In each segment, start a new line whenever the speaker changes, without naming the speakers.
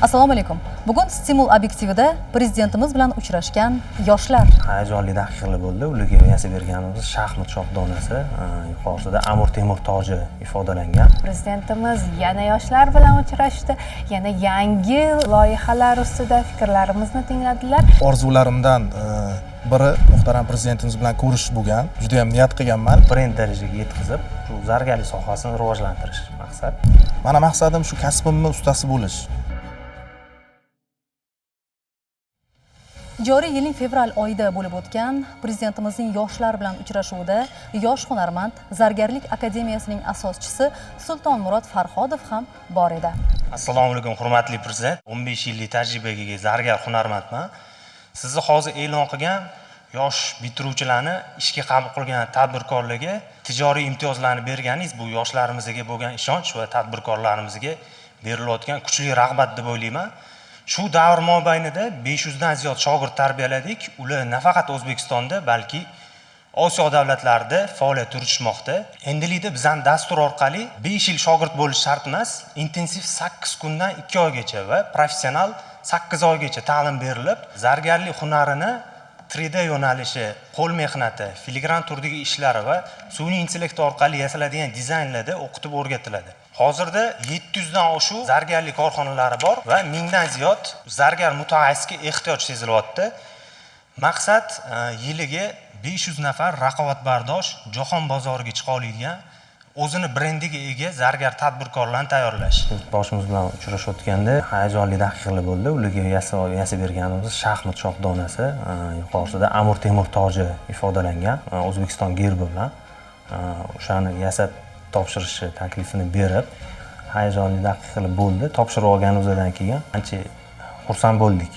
Assalomu alaykum. Bugun Stimul obyektivida prezidentimiz bilan uchrashgan yoshlar.
Hayajonli daqiqalar bo'ldi. Ularga yasab berganimiz shaxmat shohdonasi, yuqorisida Amir Temur toji ifodalangan.
Prezidentimiz yana yoshlar bilan uchrashdi, yana yangi loyihalar ustida fikrlarimizni tingladilar.
Orzularimdan biri muhtaram prezidentimiz bilan ko'rishish bo'lgan. Juda ham niyat qilganman.
Brend darajaga yetkazib, shu zargarlik sohasini rivojlantirish maqsad.
Mana maqsadim shu kasbimni ustasi bo'lish.
Joriy yilning fevral oyida bo'lib o'tgan prezidentimizning yoshlar bilan uchrashuvida yosh hunarmand, Zargarlik akademiyasining asoschisi Sultonmurod Farhodov ham bor edi.
Assalomu alaykum, hurmatli prezident. 15 yillik tajribaga ega zargar hunarmandman. Sizni hozir e'lon qilgan yosh bitiruvchilarni ishga qabul qilgan tadbirkorlarga tijoriy imtiyozlarni berganingiz bu yoshlarimizga bo'lgan ishonch va tadbirkorlarimizga berilayotgan kuchli rag'bat deb o'ylayman. Shu davr mobaynida 500 dan ziyod shogird tarbiyaladik. Ular nafaqat O'zbekistonda, balki Osiyo davlatlarida faoliyat yuritishmoqda. Endilikda bizning dastur orqali 5 yil shogird bo'lish shart emas, intensiv 8 kundan 2 oygacha va professional 8 oygacha ta'lim berilib, zargarlik hunarini 3D yo'nalishi, qo'l mehnati, filigran turdagi ishlari va sun'iy intellekt orqali yasaladigan dizaynlarda o'qitib o'rgatiladi. Hozirda 700 dan oshiq zargarlik korxonalari bor va 1000 dan ziyod zargar mutaxassisga ehtiyoj sezilyapti. Maqsad yiliga 500 nafar raqobatbardosh, jahon bozoriga chiqa oladigan, o'zini brendiga ega zargar tadbirkorlarni tayyorlash. Boshimiz bilan uchrashayotganda hayajonli daqiqalar bo'ldi. Ularga yasab berganimiz shaxmat shohdonasi, yuqorisida Amir Temur toji ifodalangan, O'zbekiston gerbi bilan o'shani yasab topshirishi taklifini berib, hayajonli daqiqalar bo'ldi. Topshirib olganimizdan keyin ancha xursand bo'ldik.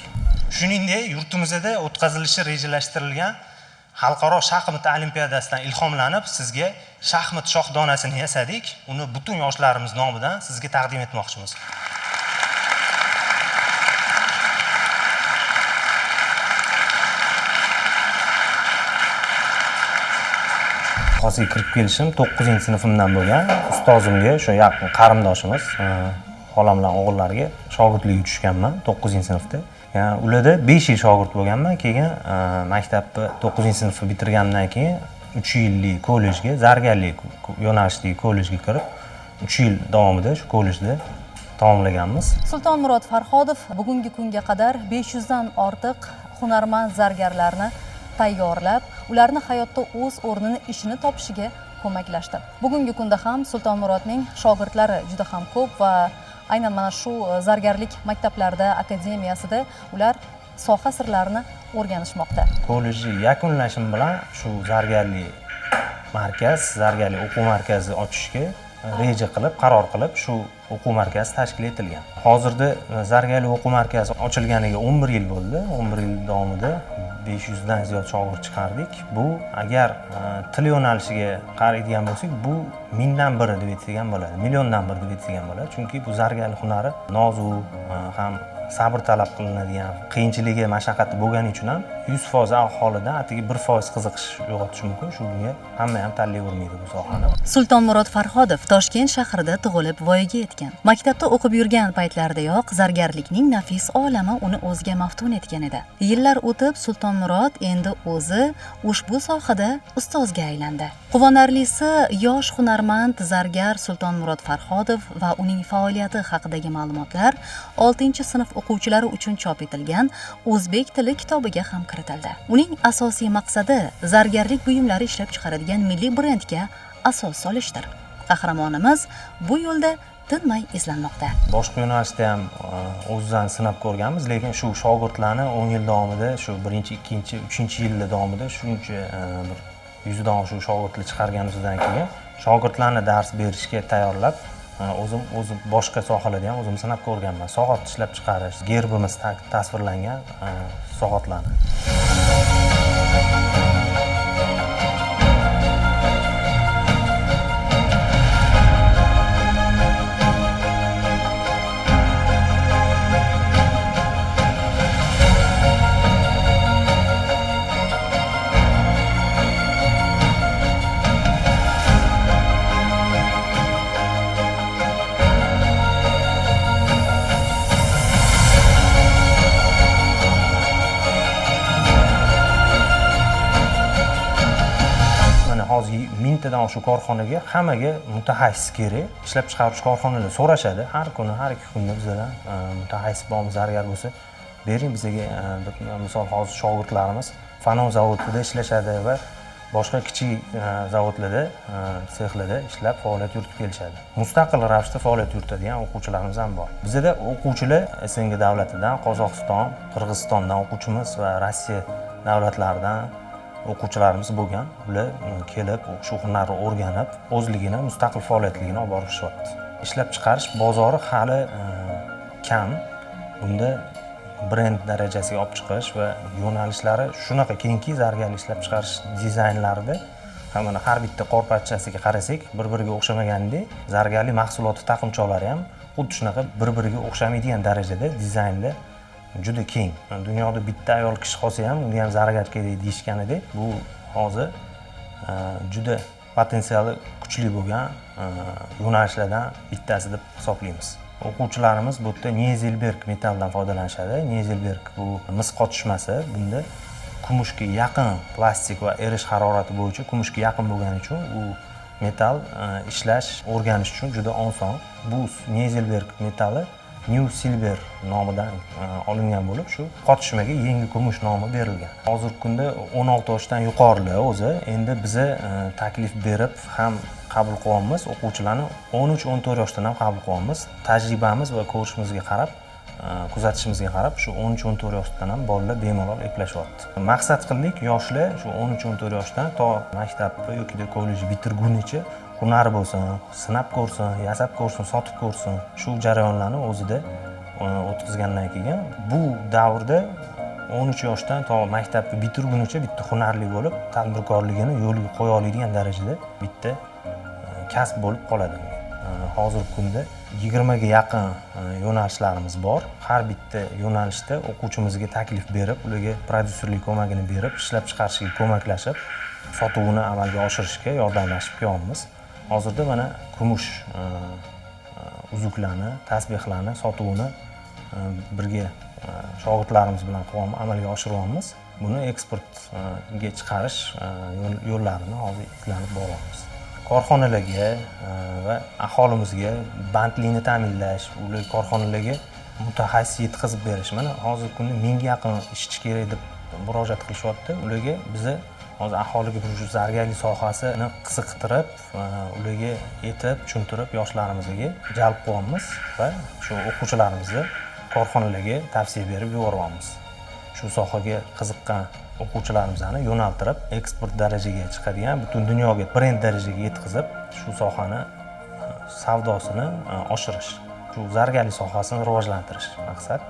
Shuningdek, yurtimizda o'tkazilishi rejalashtirilgan xalqaro shaxmat olimpiadasidan ilhomlanib, sizga shaxmat shohdonasini yasadik. Uni butun yoshlarimiz nomidan sizga taqdim etmoqchimiz. Hozir kirib kelishim 9-sinfimdan bo'lgan. Ustozimga, shu yaqin qarindoshimiz, xolam bilan o'g'illarga shogirdlikka tushganman 9-sinfda. Yani ularda 5 yil shogird bo'lganman. Keyin maktabni 9-sinfni bitirganimdan keyin 3 yillik kollejga, zargarlik yo'nalishidagi kollejga kirib, 3 yil davomida shu kollejda tamomlaganmiz.
Sultonmurod Farhodov bugungi kunga qadar 500 dan ortiq hunarmand zargarlarni tayyorlab, ularni hayotda o'z o'rnini, ishini topishiga ko'maklashdi. Bugungi kunda ham Sultonmurodning shogirdlari juda ham ko'p va aynan mana shu zargarlik maktablarida, akademiyasida ular soha sirlarini o'rganishmoqda.
Kollejni yakunlashim bilan shu zargarlik markaz, zargarlik o'quv markazi ochishga reja qilib, qaror qilib shu o'quv markazi tashkil etilgan. Hozirda zargarlik o'quv markazi ochilganiga 11 yil bo'ldi. 11 yil davomida 500 dan ziyod shogird chiqardik. Bu agar til yo'nalishiga qaraydigan bo'lsak, bu 1000dan biri deb aytsak ham bo'ladi, milliondan biri deb aytsak ham bo'ladi. Chunki bu zargarlik hunari nozik, ham sabr talab qilinadigan, qiyinchiligi, mashaqqati bo'lgani uchun ham 100% aholidan atigi 1% qiziqish uyg'otishi mumkin. Shunga hamma ham tanlayvermaydi bu sohani.
Sultonmurod Farhodov Toshkent shahrida tug'ilib voyaga yetgan. Maktabda o'qib yurgan paytlaridayoq zargarlikning nafis olami uni o'ziga maftun etgan edi. Yillar o'tib Sultonmurod endi o'zi ushbu sohada ustozga aylandi. Quvonarlisi, yosh hunarmand zargar Sultonmurod Farhodov va uning faoliyati haqidagi ma'lumotlar 6-sinf o'quvchilari uchun chop etilgan O'zbek tili kitobiga ham kiritildi. Uning asosiy maqsadi zargarlik buyumlari ishlab chiqaradigan milliy brendga asos solishdir. Qahramonimiz bu yo'lda tinmay izlanmoqda.
Boshqa yo'nalishda ham o'zidan sinab ko'rganmiz, lekin shu shogirdlarni 10 yil davomida, shu 1-, 2-, 3-yilda davomida shuncha bir 100 dan oshiq shogirdlar chiqarganimizdan keyin shogirdlarni dars berishga tayyorlab, o'zim boshqa sohalarda ham o'zim sinab ko'rganman. Soat ishlab chiqarish, gerbimiz tasvirlangan soatlarni. mingtadan oshiq korxonaga hammaga mutaxassis kerak. Ishlab chiqaruvchi korxonalar so'rashadi, har kuni, har ikki kunda bizdan mutaxassis bormi, zargar bo'lsa bering bizga. Misol hozir shogirdlarimiz Fanon zavodida ishlashadi va boshqa kichik zavodlarda, sexlarda ishlab faoliyat yuritib kelishadi. Mustaqil ravishda faoliyat yuritadigan o'quvchilarimiz ham bor. Bizda o'quvchilar SNG davlatidan, Qozog'iston, Qirg'izistondan o'quvchimiz va Rossiya davlatlaridan o'quvchilarimiz bo'lgan. Ular kelib shu hunarni o'rganib, o'zligini, mustaqil faoliyatligini olib borishyapti. Ishlab chiqarish bozori hali kam. Bunda brend darajasiga olib chiqish va yo'nalishlari shunaqa kengki, zargarlik ishlab chiqarish dizaynlarida ham mana har bitta qorparchasiga qarasak bir-biriga o'xshamagandek, zargarlik mahsuloti taqinchoqlari ham xuddi shunaqa bir-biriga o'xshamaydigan darajada dizaynda juda keng. Dunyoda bitta ayol kishi qolsa ham unga ham zargar kerak deyishganidek, bu hozir juda potensiali kuchli bo'lgan yo'nalishlardan bittasi deb hisoblaymiz. O'quvchilarimiz bu yerda Niezelberg metalldan foydalanishadi. Niezelberg bu mis qotishmasi, bunda kumushga yaqin plastik va erish harorati bo'yicha kumushga yaqin bo'lgani uchun u metall ishlash, o'rganish uchun juda oson. Bu Niezelberg metalli New Silver nomidan olingan bo'lib, shu qotishmaga yangi kumush nomi berilgan. Hozirgi kunda 16 yoshdan yuqorilar o'zi. Endi biza taklif berib ham qabul qilyapmiz o'quvchilarni, 13-14 yoshdan ham qabul qilyapmiz. Tajribamiz va ko'rishimizga qarab, kuzatishimizga qarab shu 13-14 yoshdan ham bolalar bemalol eplashyapti. Maqsad qildik yoshlar shu 13-14 yoshdan to maktabni yoki kollejni bitirgunicha hunar bo'lsin, sinab ko'rsin, yasab ko'rsin, sotib ko'rsin. Shu jarayonlarni o'zida o'tkazgandan keyin bu davrda 13 yoshdan to maktabni bitirgunicha bitta hunarli bo'lib, tadbirkorligini yo'lga qo'ya oladigan darajada bitta kasb bo'lib qoladi. Hozirgi kunda 20 ga yaqin yo'nalishlarimiz bor. Har bitta yo'nalishda o'quvchimizga taklif berib, ularga prodyuserlik ko'magini berib, ishlab chiqarishga ko'maklashib, sotuvini amalga oshirishga yordamlashib kelyapmiz. Hozirda mana kumush uzuklarni, tasbehlarni sotuvini birga shogirdlarimiz bilan amalga oshiryapmiz. Buni eksportga chiqarish yo'llarini hozir izlanib boryapmiz. Korxonalarga va aholimizga bandlikni ta'minlash, ular korxonalarga mutaxassis yetkazib berish. Mana hozirgi kunda 1000 ga yaqin ishchi kerak deb murojaat qilishyapti. Ularga biza hozir aholiga bir shu zargarlik sohasini qiziqtirib, ularga yetib, tushuntirib yoshlarimizga jalb qilyapmiz va shu o'quvchilarimizni korxonalarga tavsiya berib yuboryapmiz. Shu sohaga qiziqqan o'quvchilarimizni yo'naltirib, eksport darajaga chiqadigan, butun dunyoga brend darajaga yetkazib, shu sohani savdosini oshirish, shu zargarlik sohasini rivojlantirish maqsad.